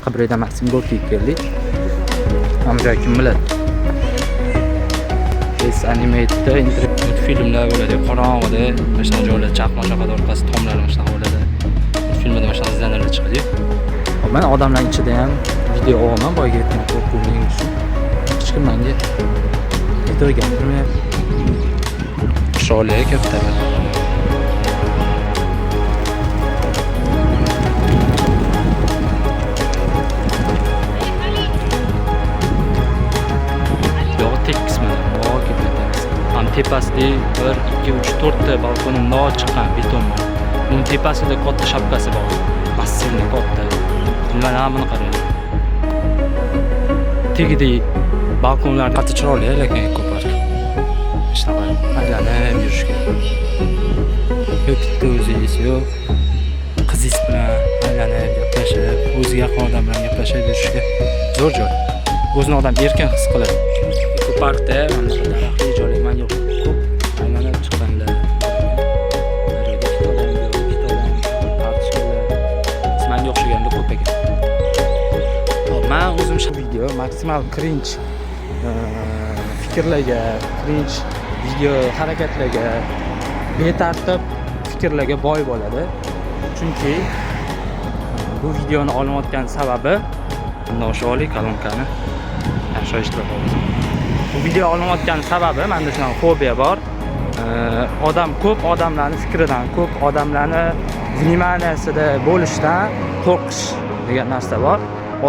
Qabrida Maksim Gorkiyga keldik. Mana bu joy kim biladi? Face Animate'da multfilmlar bo'ladi. Qorong'ida mana shunaqa joylar, chaqmoq chaqadi, orqasi tomlari mana shunaqa bo'ladi. Multfilmda mana shunaqa здания lar chiqadi. Hop, man odamlar ichida ham video olaman, boyagi aytgan qo'rquvni yengish uchun. Hech kim menga e'tibor gapirmayapti. Chiroyli kattalar. Yog'i tekis mana, yoki tekis. Ham tepasida 1, 2, 3, 4 ta balkoni mundoq chiqqan beton. Buning tepasida katta shapkasi bor. Massivniy katta. Mana buni qarang. Tegidagi balkonlar qattiq chiroyli, lekin ekopark. Shunaqa aylanib yurishga. Yo bitta o'zingiz, yo qizingiz bilan aylanib gaplashib, o'ziga yaqin odam bilan gaplashib yurishga zo'r joy. O'zini odam erkin his qiladi. Ekoparkda mana bunaqa daraxtli joylar manga ko'p aylanib chiqqanlar. Daryoda ikkita odam, bu yoqda ikkita odam, tortishganlar. Manga o'xshaganlar ko'p ekan. Hop, man o'zim shu video maksimal cringe fikrlarga, cringe video harakatlarga, betartib fikrlarga boy bo'ladi. Chunki bu videoni olinayotgan sababi bundoq ushlab oling kolonkani. Yaxshi eshitilib qoladi. Bu video olinayotgan sababi menda shunaqa fobiya bor. Odam ko'p odamlarning fikridan, ko'p odamlarni внимания sida bo'lishdan qo'rqish degan narsa bor.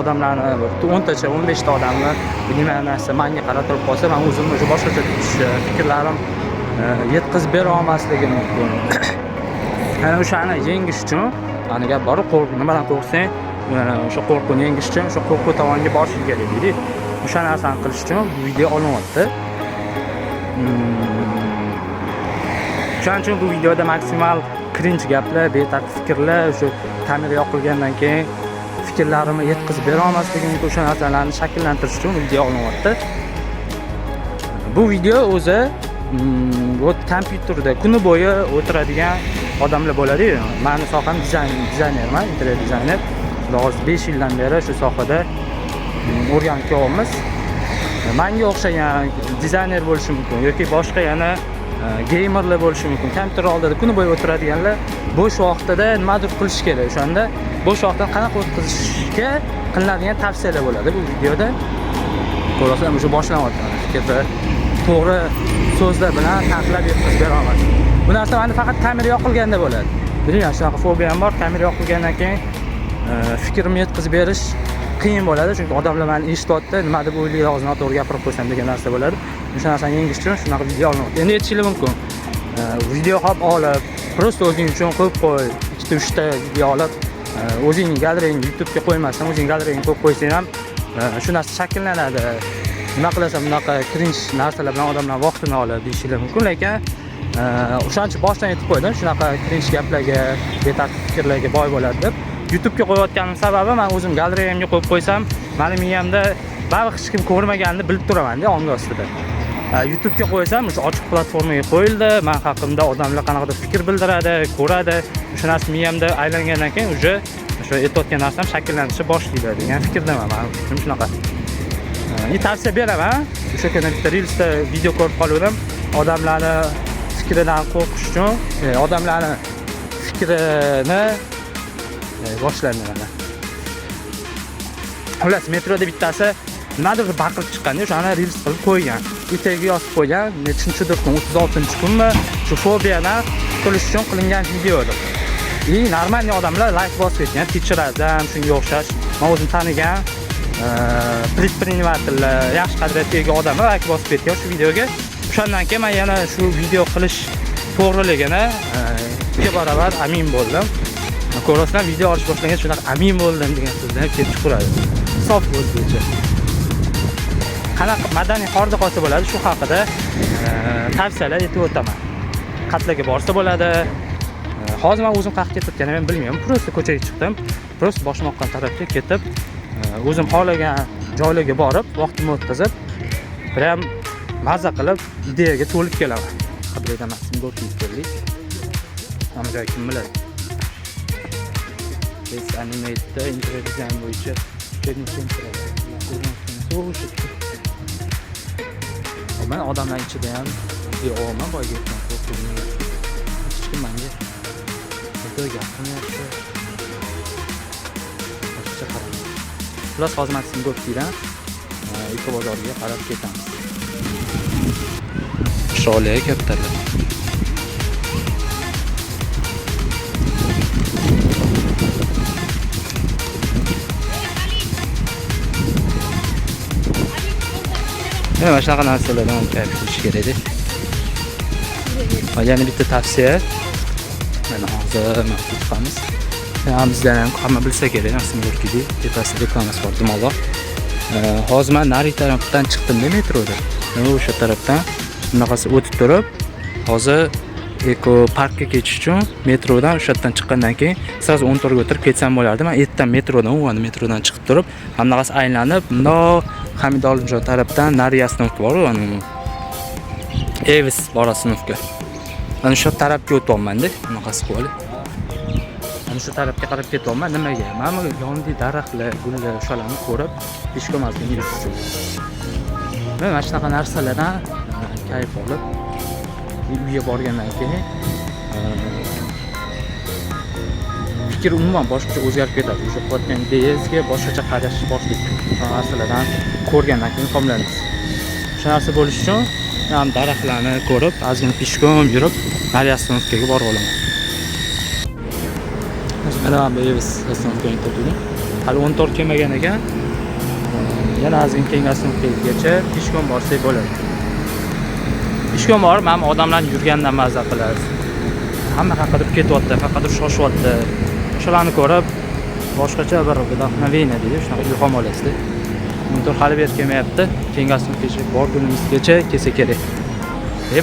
Odamlarni bir 10tacha, 15 ta odamni внимания si menga qaratilib qolsa, men o'zimni o'sha boshqacha tutish, fikrlarim yetkazib bera olmasligim mumkin. Ana o'shani yengish uchun, ana gap bor, nimadan qo'rqsang, o'sha qo'rquvni yengish uchun o'sha qo'rquv tomonga borishing kerak deydi. O'sha narsani qilish uchun bu video olinyapti. O'shaning uchun bu videoda maksimal cringe gaplar, betartib fikrlar, o'sha kamera yoqilgandan keyin fikrlarimni yetkazib bera olmasligim mumkin, o'sha narsalarni shakllantirish uchun video olinyapti. Bu video o'zi kompyuterda kuni bo'yi o'tiradigan odamlar bo'ladi-yu. Mani soham dizayn, dizaynerman, interyer dizayner. Hozir 5 yildan beri shu sohada o'rganib kelyapmiz. Menga o'xshagan dizayner bo'lishi mumkin yoki boshqa yana geymerlar bo'lishi mumkin. Kompyuter oldida kuni bo'yi o'tiradiganlar bo'sh vaqtida nimadir qilish kerak. O'shanda bo'sh vaqtini qanaqa o'tkazishga qilinadigan tavsiyalar bo'ladi bu videoda. Ko'rasizlar, o'sha boshlanyapti. Fikrda to'g'ri so'zlar bilan taxlab yetkazib bera olmadim. Bu narsa menda faqat kamera yoqilganda bo'ladi. Bilmayman, shunaqa fobiyam bor. Kamera yoqilgandan keyin fikrimni yetkazib berish qiyin bo'ladi, chunki odamlar meni eshityapti, nima deb o'ylaydi, hozir noto'g'ri gapirib qo'ysam degan narsa bo'ladi. O'sha narsani yengish uchun shunaqa video olinyapti. Endi aytishingiz mumkin. Video hop olib, просто o'zing uchun qo'yib qo'y, ikkita, uchta video olib, o'zing galereyangga YouTube'ga qo'ymasdan, o'zing galereyangga qo'yib qo'ysang ham shu narsa shakllanadi. Nima qilasan bunaqa cringe narsalar bilan odamlar vaqtini olib deyishingiz mumkin, lekin o'shaning uchun boshdan aytib qo'ydim, shunaqa cringe gaplarga, betartib fikrlarga boy bo'ladi deb. YouTube'ga qo'yayotganim sababi, men o'zim galereyamga qo'yib qo'ysam, meni miyamda baribir hech kim ko'rmaganini bilib turaman-da ongi ostida. YouTube'ga qo'ysam, o'sha ochiq platformaga qo'yildi, men haqimda odamlar qanaqadir fikr bildiradi, ko'radi. O'sha narsa miyamda aylangandan keyin уже o'sha aytayotgan narsam shakllanishni boshlaydi degan fikrdaman. Meni fikrim shunaqa. Tavsiya beraman. O'sha kuni bitta Reelsda video ko'rib qolgandim. Odamlarni fikridan qo'rqish uchun, odamlarni fikrini boshlandi mana. Xullas, metroda bittasi nimadir baqirib chiqqanda o'shani Reels qilib qo'ygan. Etagiga yozib qo'ygan, nechinchidir kun, 36-kunmi, shu fobiyadan qutulish uchun qilingan video deb. И нормальный odamlar like bosib ketgan, teacherlardan shunga o'xshash, men o'zim tanigan предприниматель lar, yaxshi qadriyatga ega odamlar like bosib ketgan shu videoga. O'shandan keyin men yana shu video qilish to'g'riligini ikki barobar amin bo'ldim. Ko'rasizlar, video olish boshlangach shunaqa amin bo'ldim degan so'zlar ham kelib chiqaveradi. Sof o'zbekcha. Qanaqa madaniy hordiq olsa bo'ladi, shu haqida tavsiyalar aytib o'taman. Qatlarga borsa bo'ladi. Hozir men o'zim qayerga ketayotganimni ham bilmayman. Просто ko'chaga chiqdim. Просто boshim oqqan tarafga ketib, o'zim xohlagan joylarga borib, vaqtimni o'tkazib, prям maza qilib, ideyaga to'lib kelaman. Qabrida Maksim Gorkiyga keldik. Mana bu joy kim biladi? Face Animate'da interyer dizayn bo'yicha Trading Center, o'sha. Man odamlar ichida ham video olaman, boyagi aytgan qo'rquvim. Hech kim menga juda gapirmayapti. Boshqacha qaraydi. Xullas, hozir Maksim Gorkiydan Eko bozoriga qarab ketamiz. Chiroyli kaptarlar. Mana shunaqa narsalardan kayf qilish kerakda. Va yana bitta tavsiya. Mana hozir mana chiqamiz. Ha, bizlar ham hamma bilsa kerak, Maksim Gorkiyda tepasida reklamasi bor, dumaloq. Hozir men nari tarafdan chiqdim-da metroda. Mana o'sha tarafdan bunaqasi o'tib turib, hozir Eko parkka ketish uchun metrodan o'sha yerdan chiqqandan keyin сразу 14 ga o'tirib ketsam bo'lardi. Men ertadan metrodan, u metrodan chiqib turib, hamnaqasi aylanib, bundoq Hamid Olimjon tarafdan nari остановка bor, anu Evis bor остановка. Mana shu tarafga o'tyapman-da, bunaqasi qilib olib. Mana shu tarafga qarab ketyapman. Nimaga? Mana bu yonidagi daraxtlar, gullar, o'shalarni ko'rib, пешком ozgina yurish uchun. Men mana shunaqa narsalardan kayf olib, uyga borgandan keyin fikr umuman boshqacha o'zgarib ketadi. O'sha qilayotgan ideyangizga boshqacha qarash boshlaysiz. Shu narsalardan ko'rgandan keyin ilhomlanasiz. Shu narsa bo'lishi uchun ham daraxtlarni ko'rib, ozgina пешком yurib, nari остановка ga borib olaman. Mana bu Evis остановка ga turdim. Hali 14 kelmagan ekan. Yana ozgina keyingi остановка gacha пешком borsak bo'ladi. Пешком borib, mana odamlarni yurganidan mazza qilasiz. Hamma qayerqadir ketyapti, qayerqadir shoshyapti. O'shalarni ko'rib boshqacha bir вдохновение deydi, shunaqa ilhom olasizda. 14 hali beri kelmayapti. Keyingi остановка gacha borgunimizgacha kelsa kerak.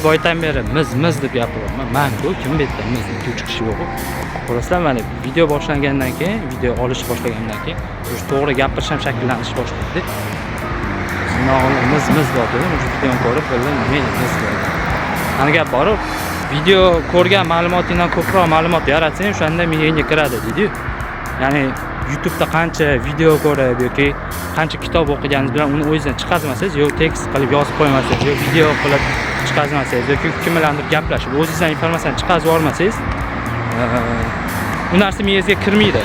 Boydan beri miz miz deb gapiryapman. Man-ku, kim bu yerda miz, 2-3 kishi yo'q. Ko'rasizlar, mana video boshlangandan keyin, video olish boshlagandan keyin уже to'g'ri gapirish ham shakllanish boshladi. Shundoq miz miz deyotgandim, уже videoni ko'rib bildim, nima miz deyapti. Ana gap bor, video ko'rgan ma'lumotingdan ko'proq ma'lumot yaratsang, o'shanda miyangga kiradi deydi-yu. Ya'ni YouTube'da qancha video ko'rib yoki qancha kitob o'qiganingiz bilan uni o'zingizdan chiqazmasangiz, yo tekst qilib yozib qo'ymasangiz, yo video qilib chiqazmasangiz yoki kim bilandir gaplashib o'zingizdan informatsiyani chiqazib yubormasangiz, u narsa miyangizga kirmaydi.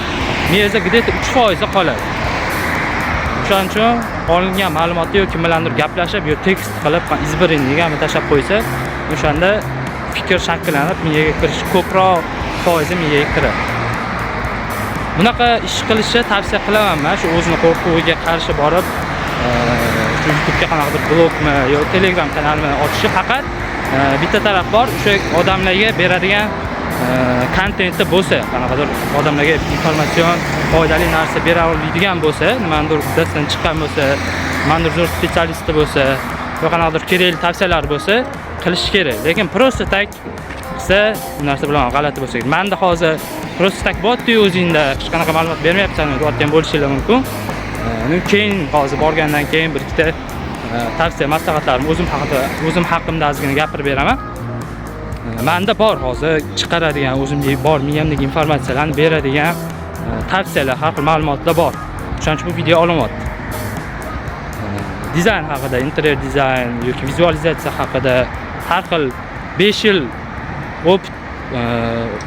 Miyangizda где-то 3% qoladi. O'shaning uchun olingan ma'lumotni yo kim bilandir gaplashib, yo tekst qilib, избранный tashlab qo'ysa, o'shanda fikr shakllanib, miyaga kirish ko'proq foizi miyaga kiradi. Bunaqa ish qilishni tavsiya qilaman men, shu o'zini qo'rquviga qarshi borib, shu YouTube'ga qanaqadir blogmi yo Telegram kanalini ochishi faqat bitta taraf bor, o'sha odamlarga beradigan kontentda bo'lsa, qanaqadir odamlarga informatsion foydali narsa bera oladigan bo'lsa, nimanidir uddasidan chiqqan bo'lsa, nimanidir zo'r специалист i bo'lsa, yo qanaqadir kerakli tavsiyalar bo'lsa, qilish kerak. Lekin просто так qilsa, bu narsa bilan g'alati bo'lsa kerak. Menda hozir просто так bo'lyapti-yu, o'zingda hech qanaqa ma'lumot bermayapsan deyotgan bo'lishinglar mumkin. Keyin hozir borgandan keyin bir ikkita tavsiya, maslahatlarim o'zim haqida, o'zim haqimda ozgina gapirib beraman. Menda bor hozir chiqaradigan, o'zimga bor miyamdagi informatsiyalarni beradigan tavsiyalar, har xil ma'lumotlar bor. O'shaning uchun bu video olinyapti. Dizayn haqida, interyer dizayn yoki vizualizatsiya haqida har xil 5 yil опыт,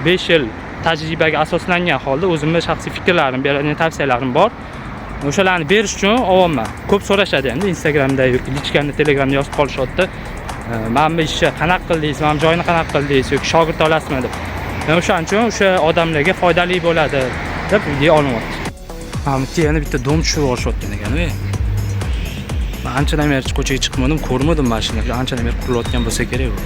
5 yil tajribaga asoslangan holda o'zimni shaxsiy fikrlarim, beradigan tavsiyalarim bor. O'shalarni berish uchun olyapman. Ko'p so'rashadi endi Instagramda yoki личка mda, Telegramda yozib qolishyapti. Mana bu ishni qanaqa qildingiz, mana bu joyini qanaqa qildingiz yoki shogird olasizmi deb. Men o'shaning uchun o'sha odamlarga foydali bo'ladi deb video olinyapti. Mana bu yerda yana bitta дом tushirib olishyapti ekan. Men anchadan beri ko'chaga chiqmadim, ko'rmadim mashina. Anchadan beri qurilayotgan bo'lsa kerak bu.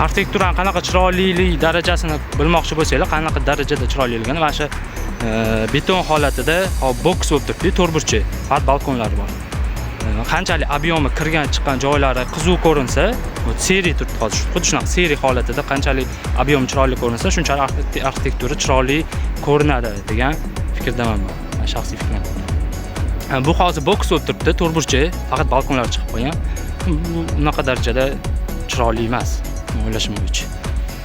Arxitekturani qanaqa chiroylilik darajasini bilmoqchi bo'lsanglar, qanaqa darajada chiroyliligini mana shu beton holatida hop boks bo'lib turibdi, to'rtburchak, faqat balkonlari bor. Qanchalik объем i kirgan chiqqan joylari qiziq ko'rinsa, вот серый turibdi hozir. Xuddi shunaqa серый holatida qanchalik объем chiroyli ko'rinsa, shunchalik arxitektura chiroyli ko'rinadi degan fikrdaman men. Man shaxsiy fikrim. Bu hozir boks bo'lib turibdi, to'rtburchak, faqat balkonlar chiqib qo'ygan. Bu unaqa darajada chiroyli emas, o'ylashim bo'yicha.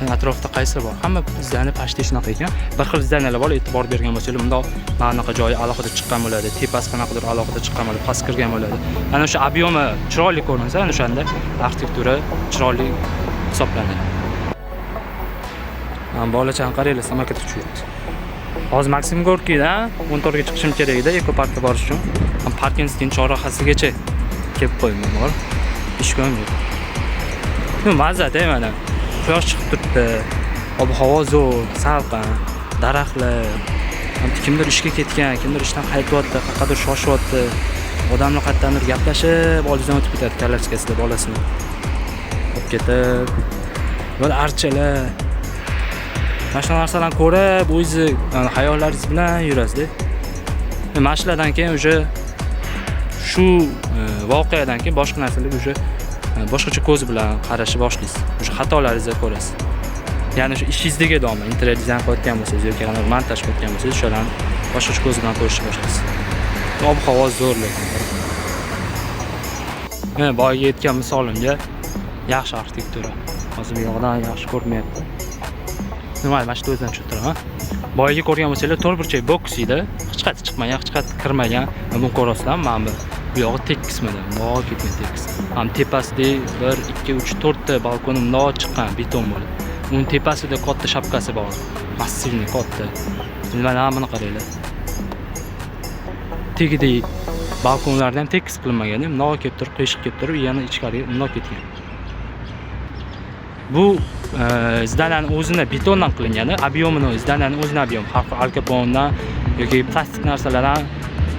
Atrofda qaysi bor? Hamma здание почти shunaqa ekan. Bir xil здания lar bor, e'tibor bergan bo'lsanglar, bundoq mana bunaqa joyi alohida chiqqan bo'ladi, tepasi qanaqadir alohida chiqqan bo'ladi, past kirgan bo'ladi. Ana o'sha объем i chiroyli ko'rinsa, ana o'shanda arxitektura chiroyli hisoblanadi. Mana bolachani qaranglar, samokatda uchyapti. Hozir Maksim Gorkiydan 14 ga chiqishim kerak edi, Ekoparkka borish uchun. Parkinskiy chorrahasigacha kelib qo'ydim bor. Пешком yo'q. Ну, mazza-da mana. Quyosh chiqib turibdi. Ob-havo zo'r, salqin, daraxtlar. Kimdir ishga ketgan, kimdir ishdan qaytyapti, qayerqadir shoshyapti. Odamlar qayerdandir gaplashib, oldingizdan o'tib ketadi kolyaskasida bolasini olib ketib. Böyle archalar. Mana shu narsalarni ko'rib, o'zingizni xayollaringiz bilan yurasizda. Mana shulardan keyin уже shu voqeadan keyin boshqa narsalarga уже boshqacha ko'z bilan qarashni boshlaysiz. O'sha xatolaringizni ko'rasiz. Ya'ni shu ishingizdagi domi interyer dizayn qilayotgan bo'lsangiz yoki qanaqa montaj qilayotgan bo'lsangiz, o'shalarni boshqacha ko'z bilan ko'rishni boshlaysiz. Ob-havo zo'r lekin. Mana boyagi aytgan misolimga yaxshi arxitektura. Hozir bu yoqdan yaxshi ko'rinmayapti. Nima, mana shu o'zidan tushuntiraman. Boyagi ko'rgan bo'lsanglar, to'rtburchak boks edi. Hech qayerga chiqmagan, hech qayerga kirmagan. Mana buni ko'rasizlarmi? Mana bu yog'i tekismidi? Mundoq ketgan tekis. Ham tepasida 1, 2, 3, 4 ta balkoni mundoq chiqqan beton bo'lib. Uning tepasida katta shapkasi bor. Массивный katta. Mana buni qaranglar. Tagidagi balkonlardan ham tekis qilinmagan, mundoq kelib turib, qiyshiq kelib turib, yana ichkariga mundoq ketgan. Bu здания ni o'zini betondan qilingani, объем ini, здания ni o'zini объем, har xil alkapondan yoki plastik narsalardan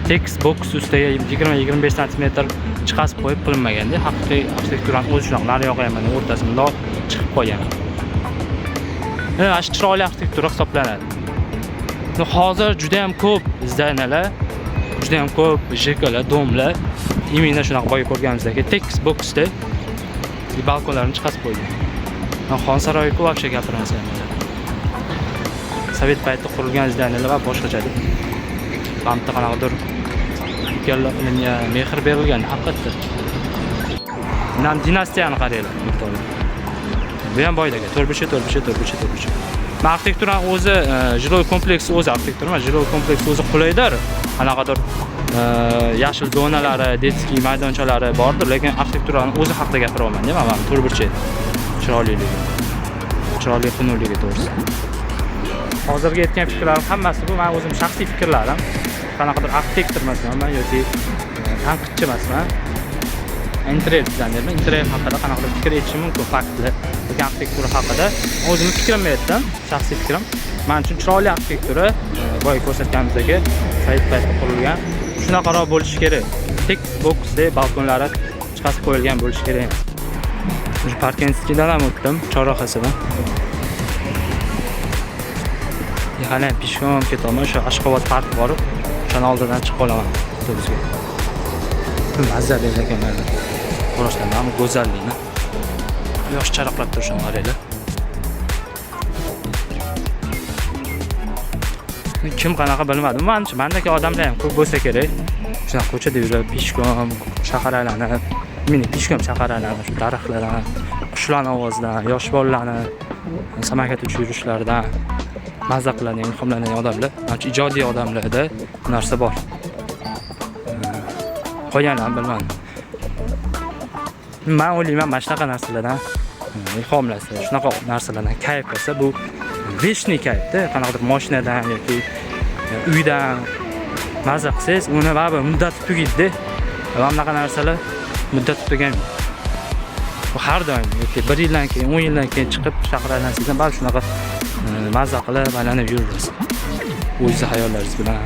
tekis boks ustiga 20-25 santimetr chiqazib qo'yib qilinmaganda, haqiqiy arxitekturani o'zi shunaqa, nariyog'i ham mana o'rtasi bundoq chiqib qolgan. Mana shu chiroyli arxitektura hisoblanadi. Hozir juda ham ko'p здания lar, juda ham ko'p ЖК lar, дом lar именно shunaqa boya ko'rganimizdek tekis boksda balkonlarni chiqazib qo'ygan. Xon saroyiku вообще gapirmasa ham bo'ladi. Sovet paytida qurilgan здания lar va boshqachada. Mana bitta qanaqadir haykallar qilingan, mehr berilgan haqiqatda. Nam dinastiyani qaranglar, o'rtoqlar. Bu ham boydagi, to'rtburchak, to'rtburchak, to'rtburchak, to'rtburchak. Man arxitekturani o'zi, жилой kompleks o'zi arxitektura emas, жилой kompleks o'zi qulaydir. Qanaqadir yashil zonalari, детский maydonchalari bordir, lekin arxitekturani o'zi haqida gapiryapman, man mana to'rtburchak chiroyliligi. Chiroyli xunukligi to'g'risi. Hozirgi aytgan fikrlarim hammasi bu men o'zim shaxsiy fikrlarim. Qanaqadir arxitektor emasman man yoki tanqidchi emasman. Interyer dizaynerman. Interyer haqida qanaqadir fikr aytishim mumkin, faktlar. Lekin arxitektura haqida o'zimni fikrimni aytdim, shaxsiy fikrim. Men uchun chiroyli arxitektura, boya ko'rsatganimizdek, sovet paytida qurilgan shunaqaroq bo'lishi kerak. Tekis boksda balkonlari chiqazib qo'yilgan bo'lishi kerak emas. O'sha Parkenskiydan ham o'tdim, chorrahasidan. Hali ham пешком ketaman, o'sha Ashxobod park borib, o'shani oldidan chiqib qolaman avtobusga. Mazza ekan mana. Ko'rasizlar, mana bu go'zallikni. Quyosh charaqlab turishini qaranglar. Kim qanaqa bilmadim. Manimcha, mandagi odamlar ham ko'p bo'lsa kerak. Shunaqa ko'chada yurib, пешком shahar aylanib, meni пешком shahar aylanib, shu daraxtlardan, qushlarning ovozidan, yosh bolalarni samokat uchib yurishlaridan mazza qiladigan, ilhomlanadigan odamlar, manimcha ijodiy odamlarda bu narsa bor. Qolganlarni bilmadim. Man o'ylayman, mana shunaqa narsalardan ilhomlansa, shunaqa narsalardan kayf olsa, bu вечный kayfda, qanaqadir mashinadan yoki uydan maza qilsangiz, uni baribir muddati tugaydi-da. Va bunaqa narsalar muddati tugamaydi. Bu har doim yoki 1 yildan keyin, 10 yildan keyin chiqib shahar aylansangiz ham baribir shunaqa maza qilib aylanib yuraverasiz. O'zingizni xayollaringiz bilan.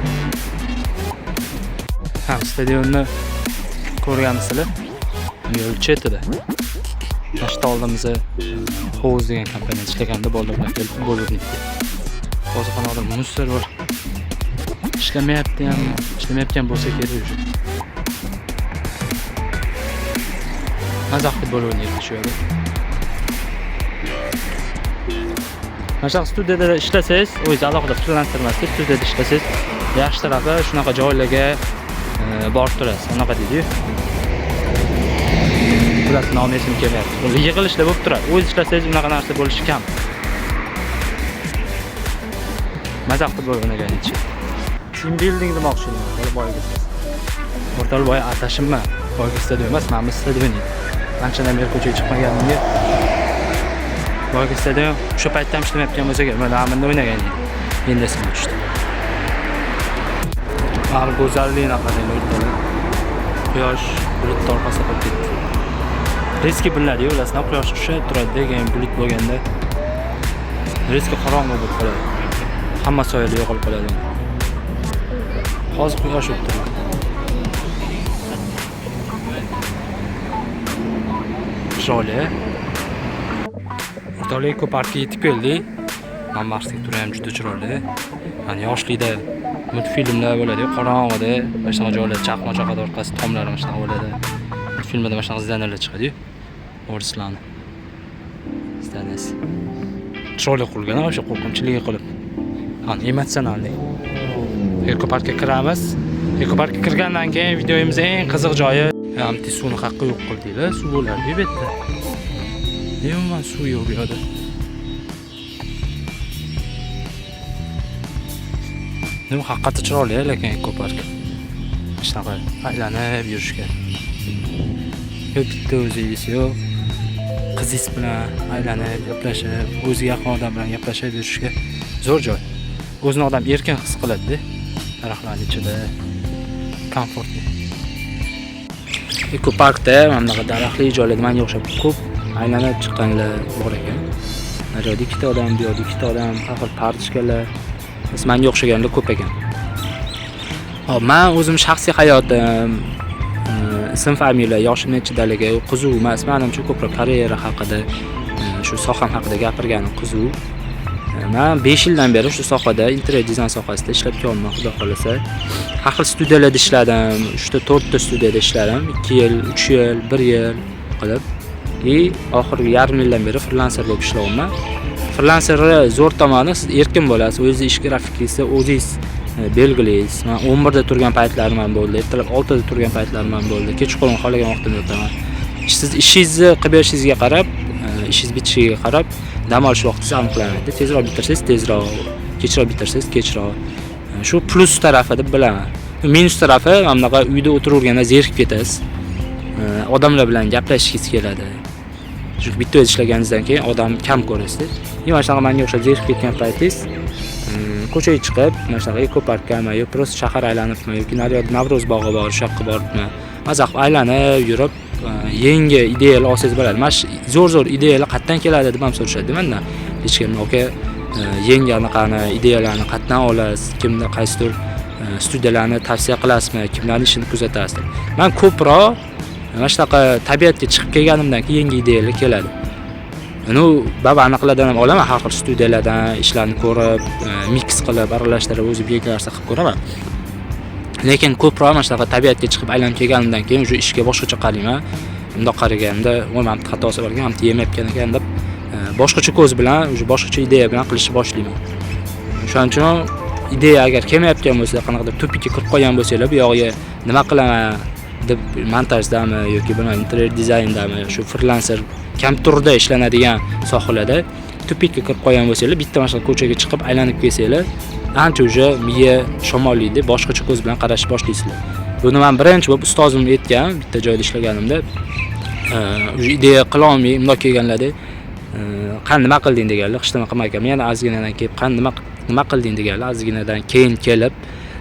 Ha, stadionni ko'rganmisizlar? Yo'l chetida. Mana shu oldimizda Hovuz degan kompaniya ishlaganda bolalar bilan kelib futbol o'ynaydi. Hozir qanaqadir мусор bor. Ishlamayapti ham, ishlamayotgan bo'lsa kerak уже. Maza futbol o'ynaydi shu yerda. Mana shu studiyada ishlasangiz, o'zingiz alohida freelancer emasda, studiyada ishlasangiz, yaxshi tarafi shunaqa joylarga borib turasiz. Anaqa deydi-yu. Xullas, nomi esimga kelmayapti. Yig'ilishlar bo'lib turadi. O'zingiz ishlasangiz unaqa narsa bo'lishi kam. Maza futbol o'ynagan ichi. Team building demoqchi edim, o'rtoqlar boyagi siz. O'rtoqlar boya adashimman. Boyagi stadion emas, mana bu stadion edi. Anchadan beri ko'chaga chiqmaganimga. Boyagi stadion o'sha paytda ham ishlamayotgan bo'lsa kerak. Mana bunda o'ynagan edi. Endi esimga tushdi. Mana bu go'zallikni qarang o'rtoqlar. Quyosh bulut orqasida qolib ketdi. Riski bilinadi-yu, bilasizlar, quyosh tushib turadi, keyin bulut bo'lganda riski qorong'u bo'lib qoladi. Hamma soyalar yo'qolib qoladi. Hozir quyosh o'tib turibdi. Chiroyli. O'rtoqlar, Ekoparkka yetib keldik. Mana turi ham juda chiroyli. Ya'ni yoshlikda multfilmlar bo'ladi-yu, qorong'ida, mana shunaqa joylar, chaqmoq chaqadi orqasi, tomlari mana shunaqa bo'ladi. Multfilmda mana shunaqa здания lar chiqadi-yu. O'rislarni. Здания si. Chiroyli qurilgan, o'sha qo'rqinchli qilib. Ya'ni эмоциональный. Ekoparkka kiramiz. Ekoparkka kirgandan keyin videomizning eng qiziq joyi, bitta suvni haqqi yo'q qildinglar, suv bo'lardi bu yerda. Umuman suv yo'q bu yerda. Nima haqiqatda chiroyli lekin ekopark. Shunaqa aylanib yurishga. Yo bitta o'zingiz, yo qizingiz bilan aylanib, gaplashib, o'ziga yaqin odam bilan gaplashib yurishga zo'r joy. O'zini odam erkin his qiladi-da. Daraxtlarning ichida komfortli. Ekoparkda mana bunaqa daraxtli joylarda menga o'xshab ko'p aylanib chiqqanlar bor ekan. Mana joyda ikkita odam, bu yerda ikkita odam, har xil parchkalar. Menga o'xshaganlar ko'p ekan. Hop, men o'zim shaxsiy hayotim, ism, familiya, yoshim nechidaligi qiziq emas. Menimcha ko'proq karyera haqida, shu soham haqida gapirganim qiziq. Men 5 yildan beri shu sohada, interyer dizayn sohasida ishlab kelyapman, xudo xolasa. Har xil studiyalarda ishladim, 3 ta 4 ta studiyada ishladim, 2 yil, 3 yil, 1 yil qilib. И oxirgi yarim yildan beri freelancer bo'lib ishlayapman. Freelancerni zo'r tomoni, siz erkin bo'lasiz, o'zingiz ish grafikingizni o'zingiz belgilaysiz. Men 11 da turgan paytlarim ham bo'ldi, ertalab 6 da turgan paytlarim ham bo'ldi. Kechqurun xohlagan vaqtimda yotaman. Siz ishingizni qilib berishingizga qarab, ishingiz bitishiga qarab dam olish vaqtingiz aniqlanadi. Tezroq bitirsangiz tezroq, kechroq bitirsangiz kechroq. Shu plus tarafi deb bilaman. Minus tarafi, mana bunaqa uyda o'tiraverganda zerikib ketasiz. Odamlar bilan gaplashishingiz keladi. Chunki bitta o'zi ishlaganingizdan keyin odam kam ko'rasiz. Mana shunaqa menga o'xshab zerikib ketgan paytingiz ko'chaga chiqib, mana shunaqa ekoparkkami yo просто shahar aylanibmi yoki naryoqda Navro'z bog'i bor, o'sha yoqqa boribmi, maza qilib aylanib yurib, yangi ideyalar olsangiz bo'ladi. Mana shu zo'r-zo'r ideyalar qayerdan keladi deb ham so'rashadi mendan. Hech kim aka, yangi anaqani ideyalarni qayerdan olasiz, kimni qaysidir studiyalarni tavsiya qilasizmi, kimlarning ishini kuzatasiz deb. Men ko'proq mana shunaqa tabiatga chiqib kelganimdan keyin yangi ideyalar keladi. Ну, baba aniqlardan ham olaman, har xil studiyalardan ishlarni ko'rib, mix qilib, aralashtirib o'zim yangi narsa qilib ko'raman. Lekin ko'proq mana shunaqa tabiatga chiqib aylanib kelganimdan keyin уже ishga boshqacha qarayman. Bundoq qaraganda, voy, mana bu xatosi bor ekan, mana bu yemayotgan ekan deb boshqacha ko'z bilan, уже boshqacha ideya bilan qilishni boshlayman. O'shaning uchun ideya agar kelmayotgan bo'lsa, qanaqadir tupikka kirib qolgan bo'lsanglar, bu yog'iga nima qilaman deb montajdami yoki bilmadim interyer dizayndami, shu freelancer kompyuterda ishlanadigan sohalarda tupikka kirib qolgan bo'lsanglar, bitta mana shu ko'chaga chiqib aylanib kelsanglar, ancha уже miya shamollaydi, boshqacha ko'z bilan qarashni boshlaysizlar. Buni men birinchi bo'lib ustozim aytgan, bitta joyda ishlaganimda, уже ideya qila olmay bundoq kelganlarda, qani nima qilding deganlar, hech nima qilmaganman. Yana ozginadan kelib, qani nima qilding deganlar, ozginadan keyin kelib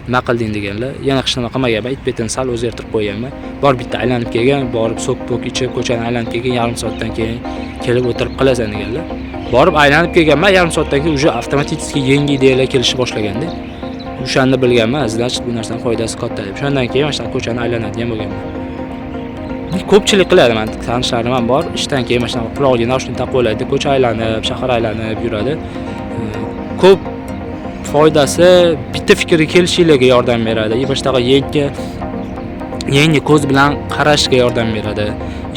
nima qilding deganlar, yana hech nima qilmaganman, it betini sal o'zgartirib qo'yganman. Borib bitta aylanib kelgan, borib so'k-po'k ichib, ko'chani aylanib kelgan, yarim soatdan keyin kelib o'tirib qilasan deganlar. Borib aylanib kelganman, yarim soatdan keyin уже avtomatik yangi ideyalar kelishni boshlaganda. O'shanda bilganman, значит bu narsaning foydasi katta deb. O'shandan keyin mana shu ko'chani aylanadigan bo'lganman. Ko'pchilik qiladi, men tanishlarim ham bor. Ishdan keyin mana shunaqa qulog'iga naushnik taqib oladi, ko'cha aylanib, shahar aylanib yuradi. Ko'p foydasi bitta fikrga kelishinglarga yordam beradi. Mana shunaqa yangi ko'z bilan qarashga yordam beradi.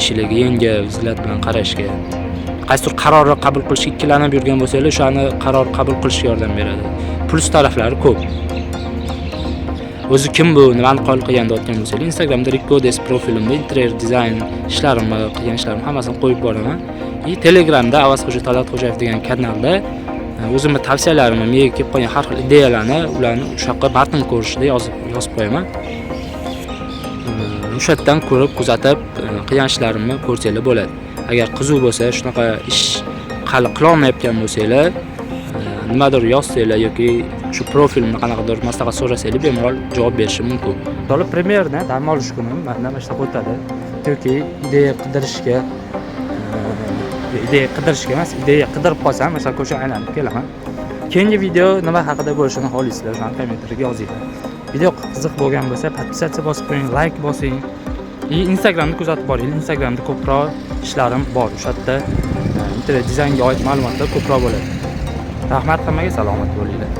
Ishlarga yangi взгляд bilan qarashga. Qaysidir qarorni qabul qilishga ikkilanib yurgan bo'lsanglar, o'shani qaror qabul qilishga yordam beradi. Plus taraflari ko'p. O'zi kim bu, nimani qoyil qilgan deyotgan bo'lsanglar, Instagramda Rickodes profilimda interyer dizayn ishlarimni, qilgan ishlarimni hammasini qo'yib boraman. И Telegramda Avazxo'ja Talatxo'jayev degan kanalda O'zimni tavsiyalarimni, menga kelib qolgan har xil ideyalarni, ularni o'sha yoqqa matn ko'rinishida yozib qo'yaman. O'sha yerdan ko'rib, kuzatib, qilgan ishlarimni ko'rsanglar bo'ladi. Agar qiziq bo'lsa, shunaqa ish hali qilolmayotgan bo'lsanglar, nimadir yozsanglar yoki shu profilimni qanaqadir maslahat so'rasanglar, bemalol javob berishim mumkin. Misol, примерно dam olish kunim manda mana shunaqa o'tadi. Yoki ideya qidirishga, ideya qidirishga emas, ideya qidirib qolsam, masalan, ko'cha aylanib kelaman. Keyingi video nima haqida bo'lishini xohlaysizlar, o'shani kommentariyga yozinglar. Video qiziq bo'lgan bo'lsa, подписаться bosib qo'ying, layk bosing. И Instagramni kuzatib boring. Instagramda ko'proq ishlarim bor. O'sha yerda interyer dizaynga oid ma'lumotlar ko'proq bo'ladi. Rahmat hammaga, salomat bo'linglar.